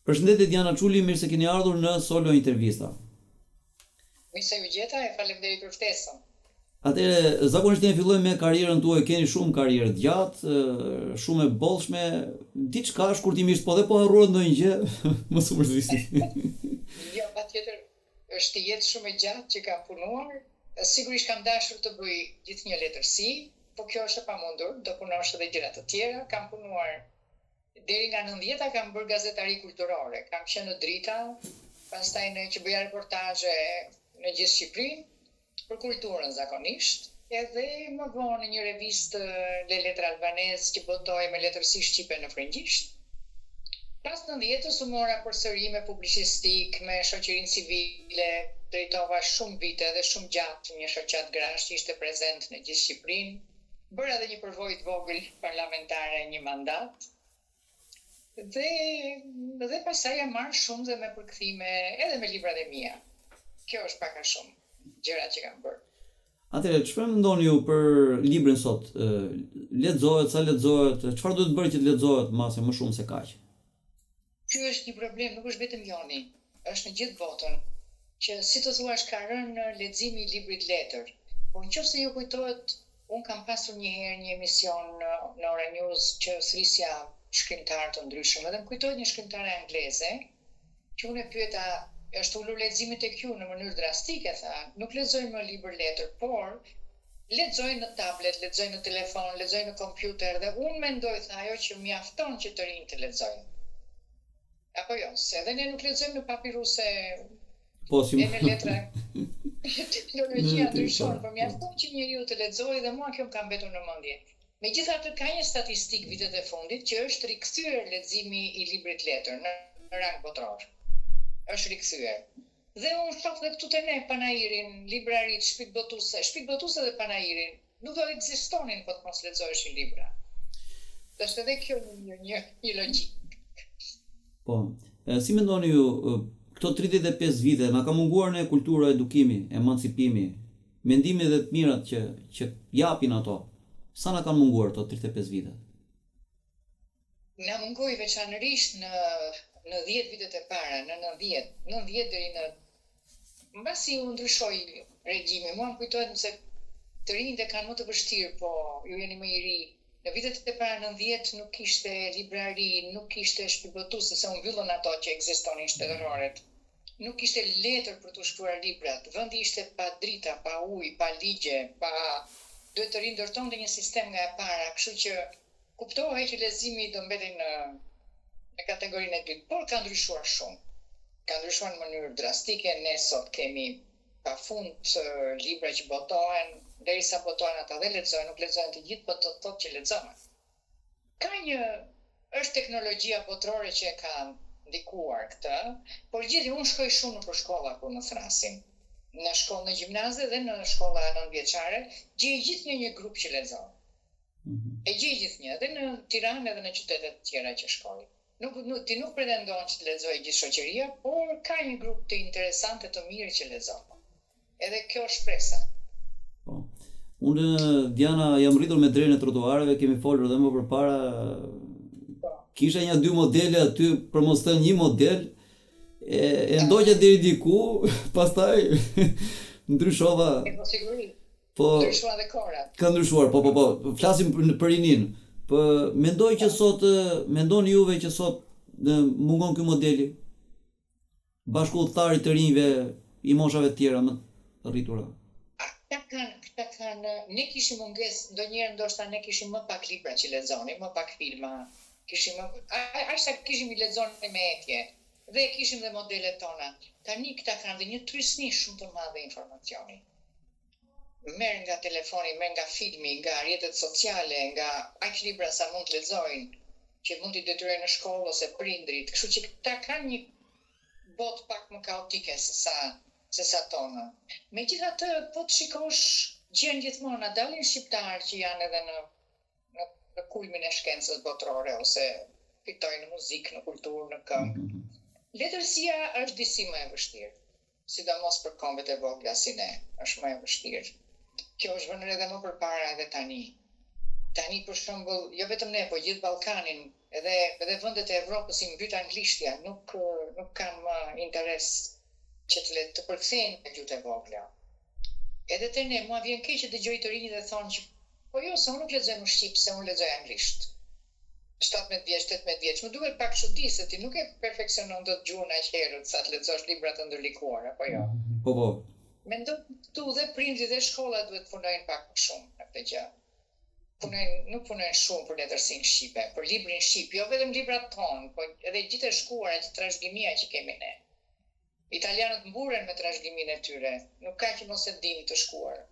Përshëndetje Diana Çuli, mirë se keni ardhur në Solo Intervista. Mirë se ju gjeta e faleminderit për ftesën. Atëherë, zakonisht ne fillojmë me karrierën tuaj, keni shumë karrierë të gjatë, shumë e bollshme, diçka shkurtimisht, po dhe po harruat ndonjë gjë, mos u mërzitni. Jo, patjetër, është jetë shumë e gjatë që kam punuar. Sigurisht kam dashur të bëj gjithnjë letërsi, po kjo është e pamundur, do punosh edhe gjëra të tjera. Kam punuar Deri nga nëntëdhjeta kam bërë gazetari kulturore, kam qenë në Drita, pastaj në që bëja reportazhe në gjithë Shqipërinë, për kulturën zakonisht, edhe më vonë në një revistë Le Lettre Albanaise që botohej me letërsi shqipe në frëngjisht. Pas nëntëdhjetës u mora përsëri me publicistikë, me shoqërinë civile, drejtova shumë vite dhe shumë gjatë një shoqatë grash që ishte prezent në gjithë Shqipërinë. Bëra edhe një përvojë të vogël parlamentare një mandat dhe dhe pastaj jam marrë shumë dhe me përkthime edhe me librat e mia. Kjo është pak a shumë gjërat që kam bërë. Atëherë, çfarë mendoni ju për librin sot? Lexohet, sa lexohet, çfarë duhet bërë që të lexohet mbase më shumë se kaq? Ky është një problem, nuk është vetëm joni, është në gjithë botën, që si të thuash ka rënë leximi i librit letër. Por në qoftë se ju kujtohet, unë kam pasur një herë një emision në Ora News që thërrisja shkrimtarë të ndryshëm edhe më kujtohet një shkrimtare angleze që unë e pyeta është ulur leximi tek ju në mënyrë drastike, tha, nuk lexoj më libër letër, por Lexoj në tablet, lexoj në telefon, lexoj në kompjuter dhe unë mendoj, tha ajo, që mjafton që të rinjtë të lexojnë. Apo jo, se edhe ne nuk lexojmë në papiruse po, si... e në letra. Teknologjia ndryshon, po mjafton që njeriu të lexojë dhe mua kjo më ka mbetur në mendje. Megjithatë ka një statistikë vitet e fundit që është rikthyer leximi i librit letër në rang botëror. Është rikthyer. Dhe unë shoh dhe këtu te ne panairin, libraritë, shtëpitë botuese, shtëpitë botuese dhe panairin nuk do ekzistonin po të mos lexoheshin libra. Është edhe kjo një një një logjikë. Po. E, si mendoni ju, këto 35 vite na ka munguar ne kultura, edukimi, emancipimi, mendimi dhe të mirat që që japin ato. Sa na kanë munguar këto 35 vite? Na mungoi veçanërisht në në dhjetë vitet e para, në 90, 90 deri në mbasi u ndryshoi regjimi, mua më kujtohet se të rinjtë e kanë më të vështirë, po ju jeni më i ri. Në vitet e para 90 nuk kishte librari, nuk kishte shtëpi botuese, se u mbyllën ato që ekzistonin shtetëroret. Nuk kishte letër për t'u shkruar librat, vendi ishte pa drita, pa ujë, pa ligje, pa duhet të rindërtonte një sistem nga e para, kështu që Kuptohej që leximi do mbetej në në kategorinë e dytë, por ka ndryshuar shumë. Ka ndryshuar në mënyrë drastike, ne sot kemi pafund libra që botohen, derisa botohen ata dhe lexohen, nuk lexohen të gjithë, po do të thotë që lexohen. Ka një është teknologjia botërore që e ka ndikuar këtë, por gjithë unë shkoj shumë nëpër shkolla kur më thërrasin. Në shkollë në gjimnaze dhe në shkolla nëntëvjeçare, gjej gjithnjë një grup që lexon. E gjej gjithnjë, edhe në Tiranë edhe në qytete të tjera që shkoj. Nuk, nuk, ti nuk pretendon që të lexojë gjithë shoqëria, por ka një grup të interesant e të mirë që lexon. Edhe kjo është shpresa. Po. Unë Diana jam rritur me drerën e trotuareve, kemi folur edhe më përpara. Po. Kisha nja dy modele aty, për mos thënë një model, e, e ndoqa deri diku, pastaj ndryshova. E po sigurisht. Po. Ndryshuan dhe kohërat. Ka ndryshuar, po po po. Flasim për, për rininë. Po mendoj që sot mendoni juve që sot në mungon ky modeli bashkudhëtar i të rinjve i moshave të tjera më të rritura. Këta kanë, këta kanë, ne kishim mungesë, ndonjëherë ndoshta ne kishim më pak libra që lexonim, më pak filma, kishim më, aq sa kishim i lexonim me etje dhe kishim dhe modelet tona. Tani këta kanë dhe një trysni shumë të madhe informacioni. Merr nga telefoni, merr nga filmi, nga rrjetet sociale, nga aq libra sa mund të lexojnë, që mund t'i detyrojnë në shkollë ose prindërit, kështu që këta kanë një botë pak më kaotike se sa se sa tona. Megjithatë, po të shikosh, gjen gjithmonë, na dalin shqiptarë që janë edhe në në në kulmin e shkencës botërore ose fitojnë në muzikë, në kulturë, në këngë. Letërsia është disi më e vështirë. Sidomos për kombet e vogla si ne, është më e vështirë. Kjo është vënë re edhe më përpara edhe tani. Tani për shembull, jo vetëm ne, po gjithë Ballkanin, edhe edhe vendet e Evropës i mbyt anglishtja, nuk nuk kanë më interes që të të përkthejnë në gjuhët e vogla. Edhe te ne, mua vjen keq që dëgjoj të rinj dhe thonë që po jo, se unë nuk lexoj më shqip, se unë lexoj anglisht. 17 vjeç, 18 vjeç, më duket pak çudi se ti nuk e perfeksionon dot gjuhën aq herët sa të lexosh libra të ndërlikuar, apo jo? Po, po. Mendoj këtu dhe prindërit dhe shkolla duhet të punojnë pak më shumë në këtë gjë. Punojnë, nuk punojnë shumë për letërsinë shqipe, për librin shqip, jo vetëm librat tonë, po edhe gjithë e shkuara, gjithë trashëgimia që kemi ne. Italianët mburren me trashëgiminë e tyre, nuk ka që mos e dinë të shkuarën.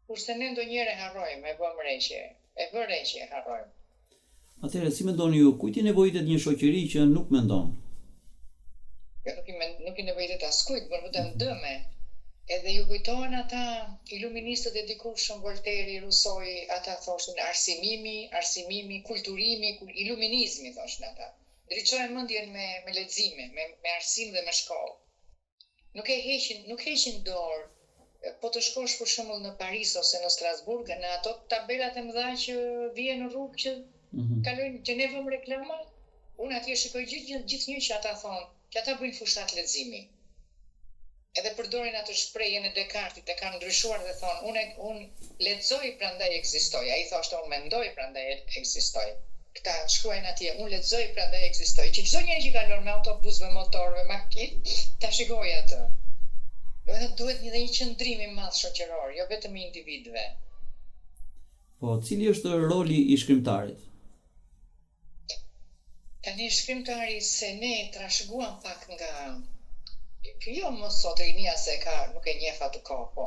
Kurse ne ndonjëherë e harrojmë, e vëmë re që, e vë re që e harrojmë. Atëherë, si mendoni ju, kujt i nevojitet një shoqëri që nuk mendon? Jo, nuk i nuk i nevojitet askujt, bën vetëm dëme. Edhe ju kujtohen ata iluministët e dikurshëm, Volteri, Rusoi, ata thoshin arsimimi, arsimimi, kulturimi, iluminizmi thoshin ata. Ndriçoje mendjen me me lexime, me me arsim dhe me shkollë. Nuk e heqin, nuk heqin dorë. Po të shkosh për shembull në Paris ose në Strasburg, në ato tabelat e mëdha që vihen në rrugë që mm -hmm. kalojnë që ne vëmë reklama, unë atje shikoj gjithnjë gjithnjë që ata thonë, që ata bëjnë fushatë leximi. Edhe përdorin atë shprehjen e Dekartit, e kanë ndryshuar dhe thonë, unë unë lexoj prandaj ekzistoj. Ai thoshte unë mendoj prandaj ekzistoj. Këta shkruajnë atje, unë lexoj prandaj ekzistoj. Që çdo njeri që kalon me autobus, me motor, me makinë, ta shikojë atë. Domethënë duhet një dhe një qëndrim i madh shoqëror, jo vetëm i individëve. Po, cili është roli i shkrimtarit? Tani shkrimtari se ne trashëguam pak nga jo më sot rinia se e ka nuk e njeh atë kohë po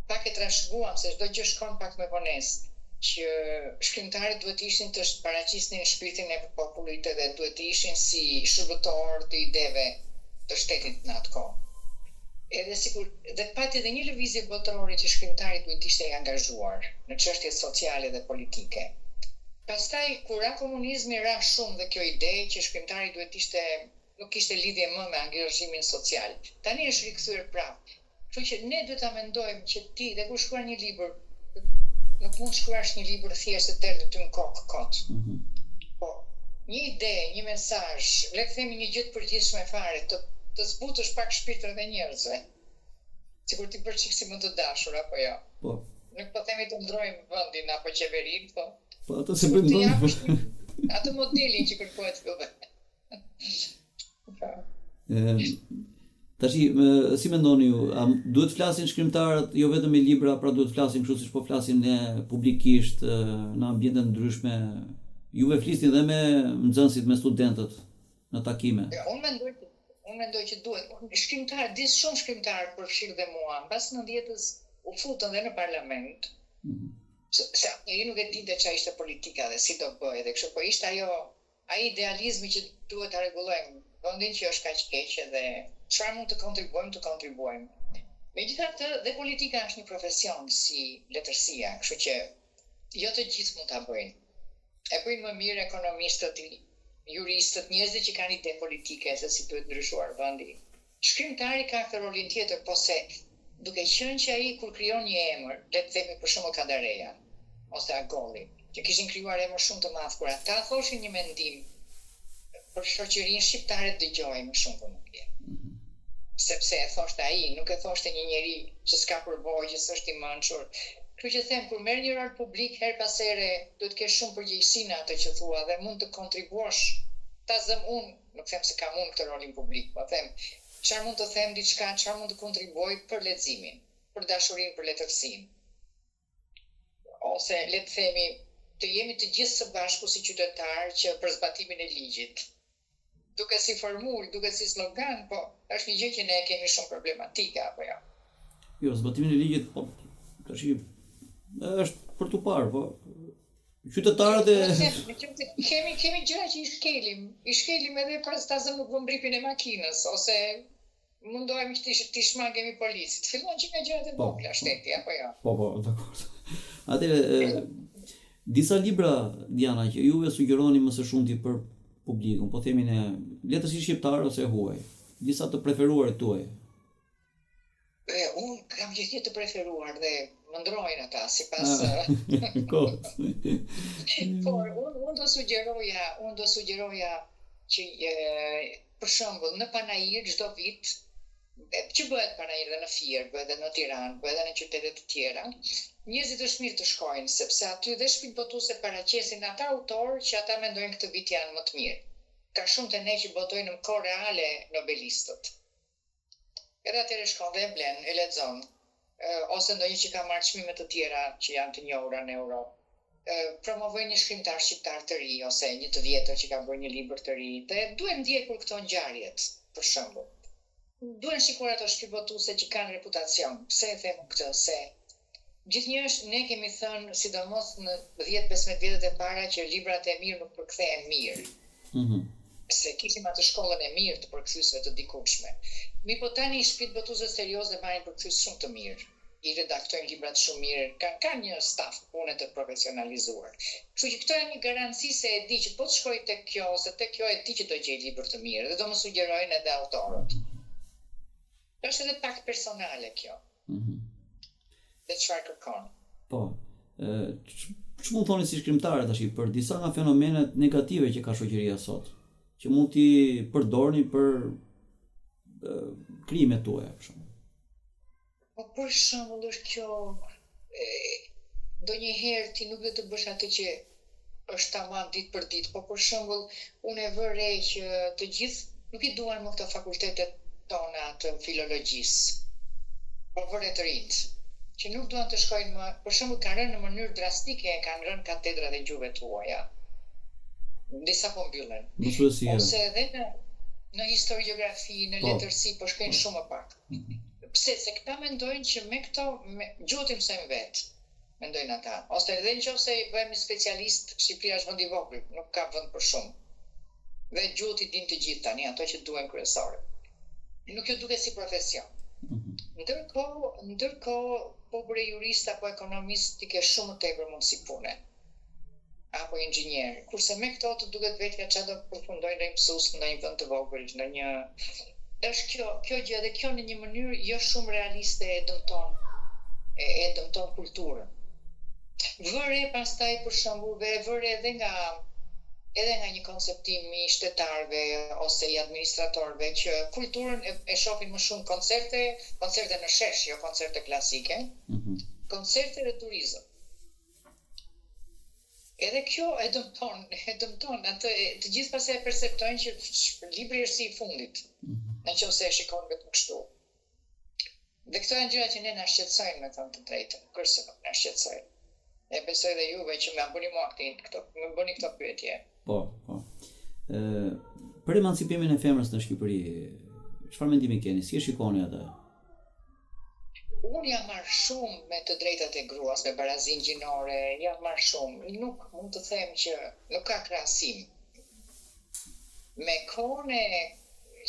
pak e trashëguam se çdo gjë shkon pak me vonesë që shkrimtarët duhet të ishin të paraqisnin shpirtin e popullit edhe duhet të ishin si shërbëtorë të ideve të shtetit në atë kohë edhe sikur dhe pati edhe një lëvizje botërore që shkrimtari duhet të ishte i angazhuar në çështjet sociale dhe politike Pastaj kur ra komunizmi ra shumë dhe kjo ide që shkrimtari duhet të ishte nuk kishte lidhje më me angazhimin social. Tani është rikthyer prapë. Kështu që ne duhet ta mendojmë që ti dhe kur shkruan një libër nuk mund të shkruash një libër thjesht se të erdhi ty në kokë kot. Po një ide, një mesazh, le të themi një gjë të përgjithshme fare, të të zbutësh pak shpirtrat e njerëzve. Sikur t'i bësh çik si më të dashur apo jo. Po. Nuk po themi të ndrojmë vendin apo qeverinë, po. Po atë s'e bëjmë dot. Atë modelin që kërkohet juve. Po. Ëm Tashi, si mendoni ju, a duhet të flasin shkrimtarët jo vetëm me libra, pra duhet të flasin kështu siç po flasim ne publikisht në ambiente të ndryshme. Juve flisni dhe me nxënësit, me studentët në takime. Jo, unë mendoj unë mendoj që duhet. Shkrimtarë, disa shumë shkrimtarë përfshirë dhe mua, mbas 90-ës u futën dhe në parlament. Mm -hmm. Se njeri nuk e dinte çfarë ishte politika dhe si do bëhej dhe kështu, po ishte ajo ai idealizmi që duhet ta rregullojmë vendin që është kaq keq edhe çfarë mund të kontribuojmë të kontribuojmë. Megjithatë, dhe politika është një profesion si letërsia, kështu që jo të gjithë mund ta bëjnë. E bëjnë më mirë ekonomistët, juristët, njerëzit që kanë ide politike se si duhet ndryshuar vendi. Shkrimtari ka këtë rolin tjetër, po se duke qenë që ai kur krijon një emër, le të themi për shembull Kadareja ose Agolli, që kishin krijuar emër shumë të madh kur ata thoshin një mendim për shoqërinë shqiptare dëgjohej me shumë vëmendje. Sepse e thoshte ai, nuk e thoshte një njeri që s'ka përvojë, që s'është i mençur. Kështu që them, kur merr një rol publik, herë pas here duhet të kesh shumë përgjegjësi në atë që thua dhe mund të kontribuosh. Ta zëm unë, nuk them se kam unë këtë rolin publik, po them çfarë mund të them diçka, çfarë mund të kontribuoj për leximin, për dashurinë për letërsinë. Ose le të themi, të jemi të gjithë së bashku si qytetarë që për zbatimin e ligjit. Duket si formulë, duket si slogan, po është një gjë që ne e kemi shumë problematike apo jo. Jo, zbatimin e ligjit, po tash është për t'u parë, po qytetarët e kemi kemi gjëra që i shkelim, i shkelim edhe pra ta zëmë nuk vëmë rripin e makinës ose mundohemi që t'i t'i shmangemi policit. Fillon që nga gjërat e po, vogla shteti apo jo? Po, po, dakord. Atëherë disa libra Diana që juve sugjeroni më së shumti për publikun, po themi në letërsi shqiptare ose huaj, disa të preferuarit tuaj. E, unë kam gjithnjë të preferuar dhe Më ndrojnë ata sipas ah, kohës. Por unë un do sugjeroja, unë do sugjeroja që e, për shembull në panair çdo vit e, që bëhet panair dhe në Fier, bëhet edhe në Tiranë, bëhet edhe në qytete të tjera, njerëzit është mirë të shkojnë sepse aty dhe shtëpitë botuese paraqesin ata autorë që ata mendojnë këtë vit janë më të mirë. Ka shumë te ne që botojnë në kohë reale nobelistët. Edhe atëherë shkon dhe e blen, e lexon, ose ndonjë që ka marrë çmime të tjera që janë të njohura në Europë. Promovojnë një shkrimtar shqiptar të ri ose një të vjetër që ka bërë një libër të ri dhe duhen ndjekur këto ngjarjet, për shembull. Duhen shikuar ato shtëpi botuese që kanë reputacion. Pse e them këtë? Se Gjithnjë është, ne kemi thënë, sidomos në 10-15 vjetët e para që librat e mirë nuk përkthehen mirë. Mm -hmm. Se kishim atë shkollën e mirë të përkthyesve të dikurshme. Mirëpo tani shtëpitë botuese serioze marrin përkthyes shumë të mirë, i redaktojnë librat shumë mirë, kanë kanë një staf pune të profesionalizuar. Kështu që këto janë një garanci se e di që po të shkoj tek kjo ose tek kjo e di që do gjej libër të mirë dhe do më sugjerojnë edhe autorët. Është edhe pak personale kjo. Mm -hmm. Dhe çfarë kërkon? Po. Ç'mund thoni si shkrimtare tash për disa nga fenomenet negative që ka shoqëria sot, që mund t'i përdorni për krijimet tuaja për shembull? Po për shembull është kjo e, ndonjëherë ti nuk do të bësh atë që është tamam ditë për ditë, po për shembull unë e vë re që të gjithë nuk i duan më këto fakultetet tona të filologjisë. Po vë re të rinjtë, që nuk duan të shkojnë më, për shembull kanë rënë në mënyrë drastike kanë rënë katedrat e gjuhëve të huaja. Disa po mbyllen. Mësuesia. Ose edhe në në histori gjeografi, në po. letërsi po shkojnë shumë më pak. Pse? Se këta mendojnë që me këto me, gjuhët i mësojmë vetë. Mendojnë ata. Ose edhe në qoftë se bëhemi specialist, Shqipëria është vend i vogël, nuk ka vend për shumë. Dhe gjuhët i dinë të gjithë tani, ato që duhen kryesore. Nuk ju duket si profesion. Mm -hmm. Ndërkohë, ndërkohë, po bëre jurist apo ekonomist, ti ke shumë më tepër mundësi pune apo inxhinier. Kurse me këto të duket vetja ça do përfundoj ndonjë mësues në ndonjë vend të vogël, në një është kjo kjo gjë dhe kjo në një mënyrë jo shumë realiste e dëmton e, e dëmton kulturën. Vë re pastaj për shembull dhe e vë re edhe nga edhe nga një konceptim i shtetarëve ose i administratorëve që kulturën e, e shohin më shumë koncerte, koncerte në shesh, jo koncerte klasike, mm -hmm. koncerte dhe turizëm. Edhe kjo e dëmton, e dëmton atë, të gjithë pastaj e perceptojnë që libri është si i fundit, mm -hmm. në qoftë se e shikon vetëm kështu. Dhe këto janë gjëra që ne na shqetësojnë, me thënë të drejtën, kurse nuk na shqetësojnë. E besoj dhe juve që më bëni mua këto, këto, më bëni këto pyetje. Po, po. Ë, për emancipimin e femrës në Shqipëri, çfarë mendimi keni? Si e shikoni atë? Unë jam marrë shumë me të drejtat e gruas, me barazinë gjinore, jam marrë shumë. Nuk mund të them që nuk ka krahasim me kohën e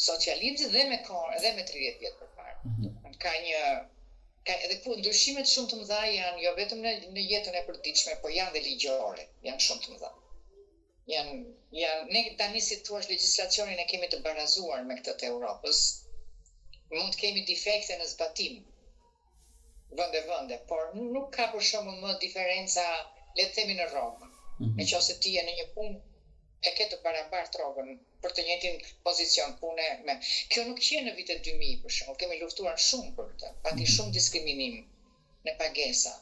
socializmit dhe me kohën dhe me 30 vjet përpara. Mm -hmm. Ka një ka edhe ku ndryshimet shumë të mëdha janë jo vetëm në në jetën e përditshme, po janë dhe ligjore, janë shumë të mëdha. Janë janë ne tani si thua legjislacionin e kemi të barazuar me këtë të Europës. Mund të kemi defekte në zbatim vende vende, por nuk ka për shembull më diferenca, le të themi në rrogë. Mm -hmm. Në qoftë se ti je në një punë e ke të barabartë rrogën për të njëjtin pozicion pune me. Kjo nuk qe në vitet 2000 për shembull, kemi luftuar shumë për këtë. Pati mm -hmm. shumë diskriminim në pagesa.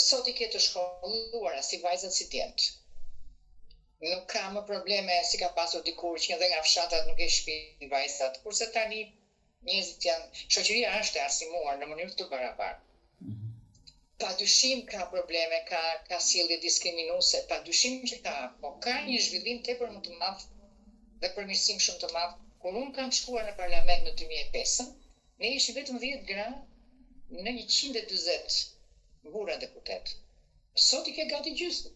Sot i ke të shkolluara si vajzat si djemtë. Nuk ka më probleme si ka pasur dikur që edhe nga fshatrat nuk e shpin vajzat, kurse tani njerëzit janë, shoqëria është e arsimuar në mënyrë të barabartë. Mm -hmm. Pa dyshim ka probleme, ka ka sjellje diskriminuese, pa dyshim që ka, po ka një zhvillim tepër më të madh dhe përmirësim shumë të madh. Kur unë kam shkuar në parlament në 2005-ën, Ne ishim vetëm 10 gra në 140 burra deputet. Sot i ke gati gjysmë.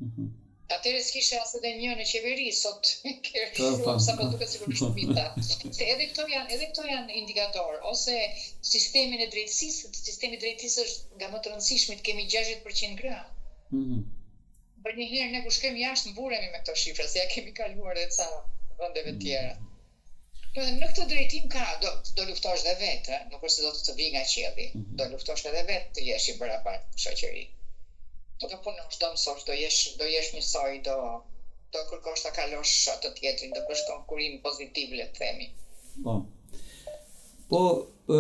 Mm -hmm. Atëherë s'kishe as edhe një në qeveri, sot ke shumë, sa po duket sikur është shumica. Se edhe këto janë, edhe këto janë indikator, ose sistemin e drejtësisë, sistemi i drejtësisë është nga më të rëndësishmit, kemi 60% gra. Mm -hmm. Për një herë ne kur shkojmë jashtë mburremi me këto shifra, se ja kemi kaluar edhe ca vendeve të tjera. Në këtë drejtim ka, do, do luftosh dhe vetë, nuk është se do të të vijë nga qielli, mm -hmm. do luftosh edhe vetë të jesh i barabartë në shoqëri. Do të punosh, do mësosh, do jesh, do jesh njësoj, do, do kërkosh ta kalosh atë tjetrin, do bësh konkurim pozitiv, le të themi. Po. Po, ë,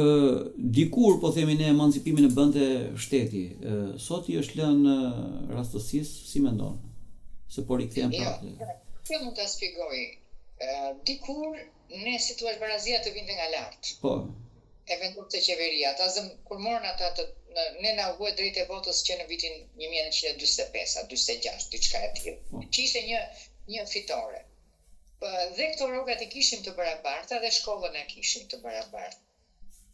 dikur, po themi ne, emancipimin e bënte shteti. Ë, sot i është lënë rastësisë, si mendon? Se po rikthehen jo, prapë. Kjo mund ta shpjegoj. Ë, dikur ne si thua barazia të vinte nga lart. Po. E vendoste qeveria. Ta zëm kur morën ata të në, ne na u bë e drejta e votës që në vitin 1945 a 46, diçka e tillë. Po. Që ishte një një fitore. Dhe këto rrogat i kishim të barabarta dhe shkollën e kishim të barabartë.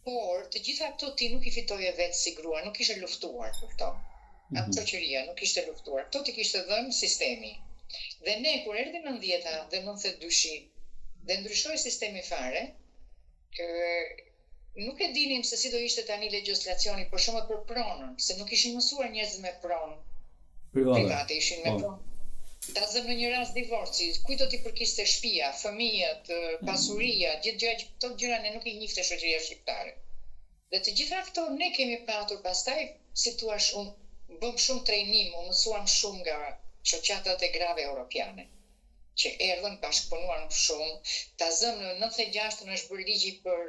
Por, të gjitha këto ti nuk i fitoje vetë si grua, nuk kishe luftuar për këto. As shoqëria nuk kishte luftuar. Këto t'i kishte dhënë sistemi. Dhe ne kur erdhi nëntëdhjeta dhe 92-shi dhe ndryshoi sistemi fare, Nuk e dinim se si do ishte tani legjislacioni për shembull për pronën, se nuk ishin mësuar njerëzit me pronë private, private ishin me po. pronë. Ta zëmë në një rast divorci, kujt do t'i përkiste shtëpia, fëmijët, mm. pasuria, gjithë gjëra që këto gjëra ne nuk i njihte shoqëria shqiptare. Dhe të gjitha këto ne kemi patur pastaj, si thua, u bëmë shumë trajnim, u mësuam shumë nga shoqatat e grave europiane. që erdhën, bashkëpunuan shumë, ta zëmë në 96-ën është bërë ligji për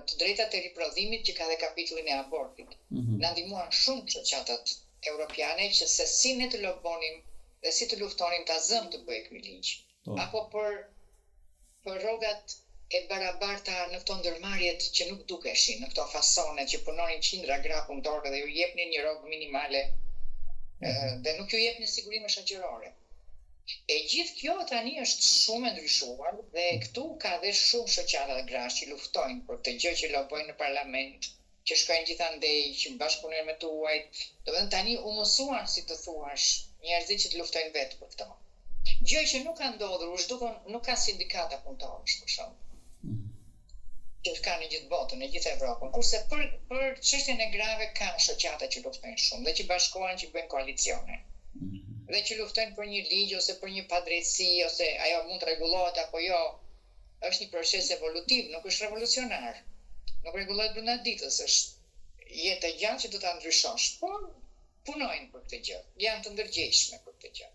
të drejtat e riprodhimit që ka dhe kapitullin e abortit. Mm -hmm. Na ndihmuan shumë shoqatat europiane që se si ne të lobonim dhe si të luftonim ta zëmë të bëhej ky ligj. Po. Apo për për rrogat e barabarta në këto ndërmarrjet që nuk dukeshin, në këto fasone që punonin qindra gra punëtore dhe ju jepnin një rrogë minimale mm -hmm. dhe nuk ju jepnin sigurime shoqërore. E gjithë kjo tani është shumë e ndryshuar dhe këtu ka dhe shumë shoqata grash që luftojnë për këtë gjë që lobojnë në parlament, që shkojnë gjithandej, që bashkëpunojnë me të huajt. Domethënë tani u mësuan si të thuash njerëzit që të luftojnë vetë për këto. Gjë që nuk ka ndodhur, u zhdukën, nuk ka sindikata punëtorësh për shembull. Që ka në gjithë botën, në gjithë Evropën. Kurse për për çështjen e grave ka shoqata që luftojnë shumë dhe që bashkohen që bëjnë koalicione. Dhe që luftojnë për një ligj ose për një padrejtësi ose ajo mund të rregullohet apo jo. Është një proces evolutiv, nuk është revolucionar. Nuk rregullohet brenda ditës, është jetë e gjatë që do ta ndryshosh, por punojnë për këtë gjë, janë të ndërgjegjshme për këtë gjë.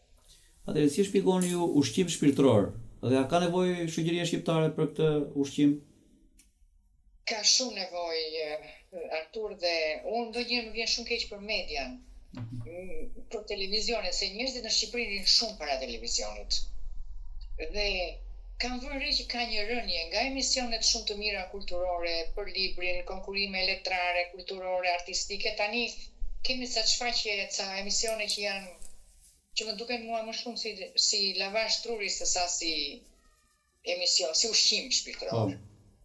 Atëherë si e shpjegoni ju ushqim shpirtëror dhe a ka nevojë shoqëria shqiptare për këtë ushqim? Ka shumë nevojë Artur dhe unë ndonjëherë më vjen shumë keq për median, për televizionin, se njerëzit në Shqipëri rrinë shumë para televizionit. Dhe kam vënë re që ka një rënie nga emisionet shumë të mira kulturore për librin, konkurrime letrare, kulturore, artistike, tani kemi ca shfaqje, ca emisione që janë që më duken mua më shumë si si lavazh truri se sa si emision, si ushqim shpirtëror. Po.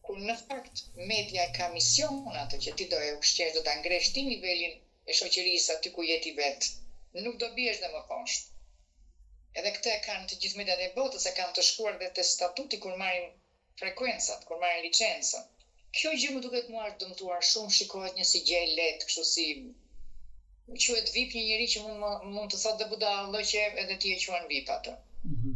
Kur në fakt media ka mision atë që ti do e ushqesh, do ta ngresh ti nivelin e shoqërisë aty ku je ti vetë. Nuk do biesh dhe më poshtë. Edhe këtë e kanë të gjithë mediat e botës, e kanë të shkruar dhe te statuti kur marrin frekuencat, kur marrin licencën. Kjo gjë më duket mua është dëmtuar shumë, shikohet një si gjë e lehtë, kështu si quhet VIP një njeri që mund mund të thotë dhe budallallëqe edhe ti e quan VIP atë. Mm -hmm.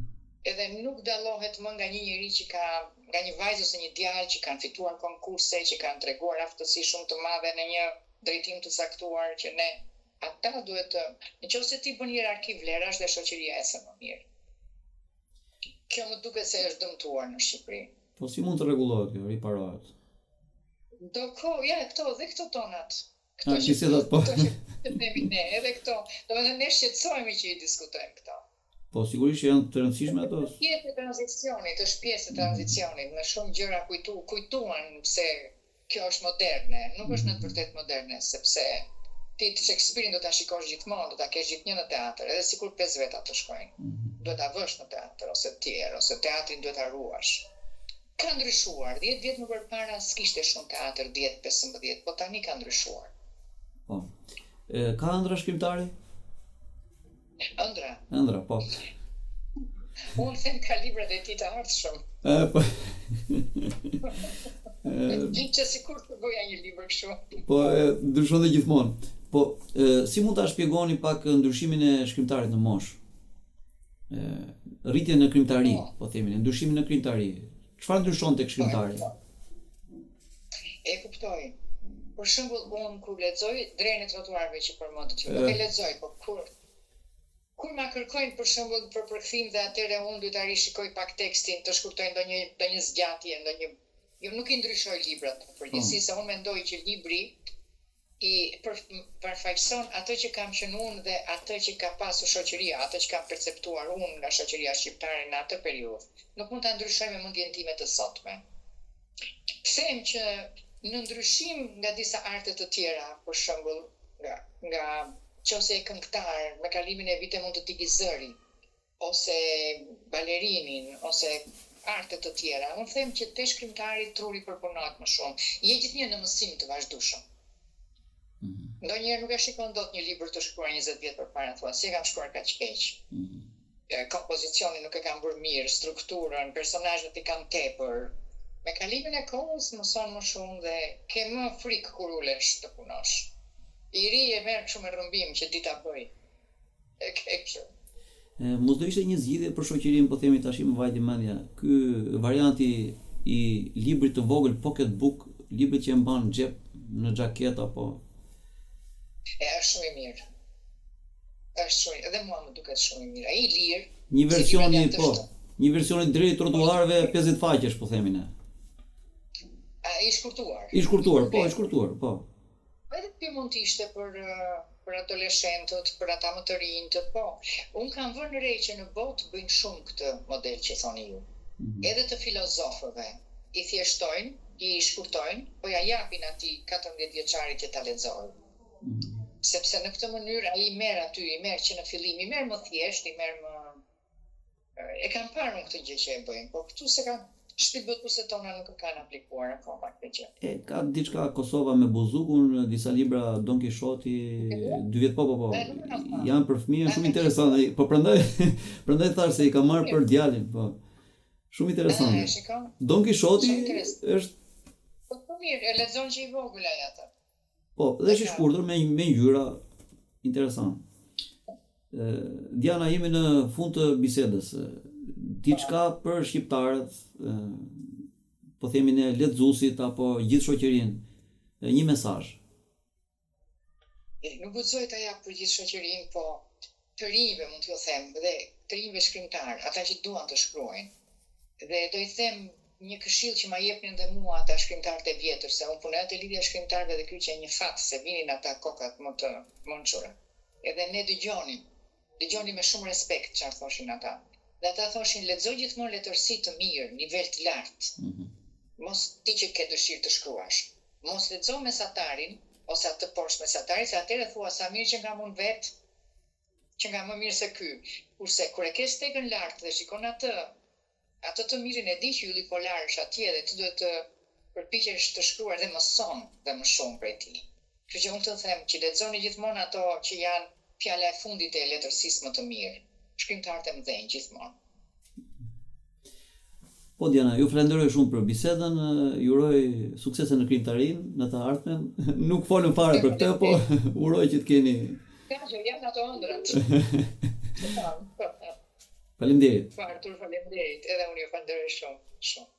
Edhe nuk dallohet më nga një njeri që ka nga një vajzë ose një djalë që kanë fituar konkurse, që kanë treguar aftësi shumë të madhe në një drejtim të caktuar që ne ata duhet të, në qoftë se ti bën hierarki vlerash dhe shoqëria ecën më mirë. Kjo më duket se është dëmtuar në Shqipëri. Po si mund të rregullohet kjo, riparohet? Do kohë, ja këto dhe këto tonat. Këto që bisedat po. Këto që themi ne, edhe këto. Domethënë ne shqetësohemi që i diskutojmë këto. Po sigurisht që janë të rëndësishme ato. Është pjesë e tranzicionit, është pjesë e tranzicionit, në shumë gjëra kujtu, kujtuan se kjo është moderne, nuk është në të vërtetë moderne, sepse ti Shakespeare-in do ta shikosh gjithmonë, do ta kesh gjithnjë në teatër, edhe sikur pesë veta të shkojnë. Mm -hmm. Duhet ta vësh në teatër ose të tjerë, ose teatrin duhet ta ruash. Ka ndryshuar, 10 vjet më përpara s'kishte shumë teatër, 10, 15, po tani ka ndryshuar. Po. E, ka ëndrra shkrimtari? Ëndrra. Ëndrra, po. Unë them ka librat e tij të ardhshëm. E, po. Që sikur të bëja një libër kështu. Po, e, ndryshon dhe gjithmonë. Po, e, si mund ta shpjegoni pak ndryshimin e shkrimtarit në moshë? E, rritjen në krijimtari, po, po themi, ndryshimin në krijimtari. Çfarë ndryshon tek shkrimtari? Po, e kuptoj. Për shembull, unë kur lexoj Drerin e trotuareve që përmendët ju, nuk e lexoj, po kur kur ma kërkojnë për shembull për përkthim dhe atëherë unë duhet ta rishikoj pak tekstin, të shkurtoj ndonjë ndonjë zgjatje, ndonjë jo nuk i ndryshoj librat në përgjithësi, se unë mendoj që libri i përfaqëson atë që kam qenë unë dhe atë që ka pasur shoqëria, atë që kam perceptuar unë nga shoqëria shqiptare në atë periudhë. Nuk mund ta ndryshoj me mendjen time të sotme. Them që në ndryshim nga disa arte të tjera, për shembull, nga nga qoftë se je këngëtar, me kalimin e viteve mund të të iki zëri, ose balerinin, ose arte të tjera. Unë them që te shkrimtari truri përpunohet më shumë. Je gjithnjë në mësim të vazhdueshëm. Mm -hmm. Ndonjëherë nuk e shikon dot një libër të shkruar 20 vjet përpara, thua, si e kam shkruar kaq keq. Mm -hmm. Kompozicionin nuk e kam bërë mirë, strukturën, personazhet i kam tepër. Me kalimin e kohës mëson më shumë dhe ke më frikë kur ulesh të punosh. I ri e merr kështu me rrëmbim që di ta bëj. E ke kështu. Mos do ishte një zgjidhje për shoqërinë, po themi tashi më vajti mendja, ky varianti i librit të vogël pocket book, librit që e mban në xhep, në xhaketë apo E është shumë i mirë. Është shumë, edhe mua më duket shumë i mirë. Ai i lirë. Një versioni, po, një version i Drerit të trotuareve 50 faqesh, po themi ne. A, i shkurtuar. I shkurtuar, po, i shkurtuar, po. Edhe ky mund të ishte për për adoleshentët, për ata më të rinjtë, po. Unë kam vënë re që në botë bëjnë shumë këtë model që thoni ju. Mm -hmm. Edhe të filozofëve i thjeshtojnë, i shkurtojnë, po ja japin atij 14 vjeçarit që ta lexojë. Mm -hmm. Sepse në këtë mënyrë ai merr aty, i merr që në fillim, i merr më thjesht, i merr më E kam parë unë këtë gjë që e bëjnë, por këtu s'e kanë, shtëpitë botuese tona nuk e kanë aplikuar akoma këtë gjë. E ka diçka Kosova me Buzukun, disa libra Don Kishoti, dy vjet po po po. Janë për fëmijë shumë interesante. Po prandaj prandaj thashë se i kam marrë për djalin, po. Shumë interesante. Don Kishoti është Po po mirë, e lexon që i vogël ai atë. Po, dhe është i shkurtër me me ngjyra interesant. Ë Diana jemi në fund të bisedës. Diçka për shqiptarët, po themi ne lexuesit apo gjithë shoqërinë, një mesazh. Nuk guxoj ta jap për gjithë shoqërinë, po të rinjve mund t'ju them dhe të rinjve shkrimtarë, ata që duan të shkruajnë. Dhe do i them një këshillë që ma jepnin dhe mua ata shkrimtarët e vjetër, se unë punoja te Lidhja e Shkrimtarëve dhe ky qe një fat se vinin ata kokat më të mençura. Edhe ne dëgjonim, dëgjonim me shumë respekt çfarë thoshin ata. Dhe ata thoshin lexo gjithmonë letërsi të mirë, nivel të lartë. Mm -hmm. Mos ti që ke dëshirë të shkruash. Mos lexo mesatarin ose atë poshtë mesatarit, se atëherë thua sa mirë qenkam unë vetë, qenkam më mirë se ky. Kurse kur e ke stekën lart dhe shikon atë atë të mirin e di që ylli polar është atje dhe ti duhet të përpiqesh të shkruash dhe mëson dhe më shumë prej tij. Kështu që unë të them që lexoni gjithmonë ato që janë fjala e fundit e letërsisë më të mirë, shkrimtarët e mëdhenj gjithmonë. Po Diana, ju falenderoj shumë për bisedën, ju uroj suksese në krijimtarinë në të ardhmen. Nuk folëm fare për këtë, po uroj që të keni Ka gjë, janë ato ëndrrat. Faleminderit. Po Artur, faleminderit. Edhe unë ju falenderoj shumë, shumë.